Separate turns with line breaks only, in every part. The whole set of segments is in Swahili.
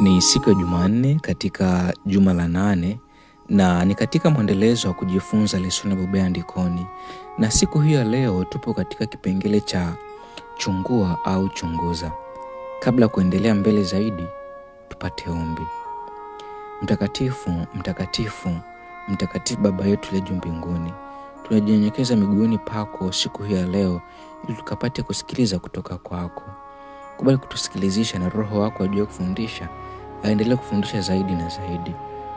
Ni siku ya Jumanne katika juma la 8 na ni katika mwendelezo wa kujifunza lesoni ya Bobea Andikoni. Na siku hiyo ya leo tupo katika kipengele cha chungua au chunguza. Kabla kuendelea mbele zaidi, tupate ombi. Mtakatifu, mtakatifu, mtakatifu Baba yetu uliye juu mbinguni, tunajinyenyekeza miguuni pako siku hii ya leo ili tukapate kusikiliza kutoka kwako. Kubali kutusikilizisha na Roho wako ajue kufundisha, aendelee kufundisha zaidi na zaidi.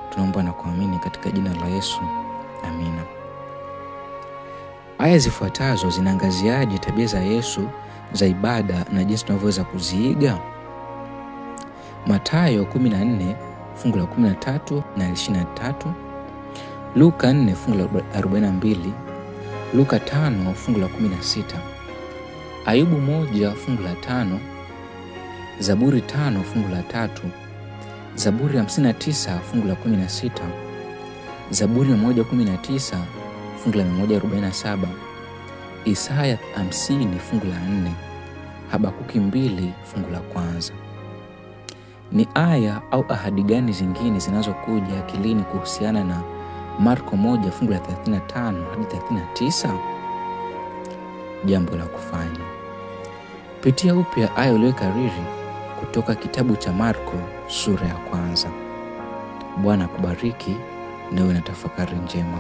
Tunaomba na kuamini katika jina la Yesu, amina. Aya zifuatazo zinaangaziaje tabia za Yesu za ibada na jinsi tunavyoweza kuziiga? Mathayo 14 fungu la 13 na 23, Luka 4 fungu la 42, Luka 5 fungu la 16, Ayubu 1 fungu la 5, Zaburi 5 fungu la 3, Zaburi 59 fungu la 16, Zaburi 119 fungu la 147, Isaya 50 fungu la 4, Habakuki 2 fungu la 1. Ni aya au ahadi gani zingine zinazokuja akilini kuhusiana na Marko 1 fungu la 35 hadi 39? Jambo la kufanya: pitia upya aya uliyokariri kutoka kitabu cha Marko sura ya 1. Bwana akubariki na uwe na tafakari njema.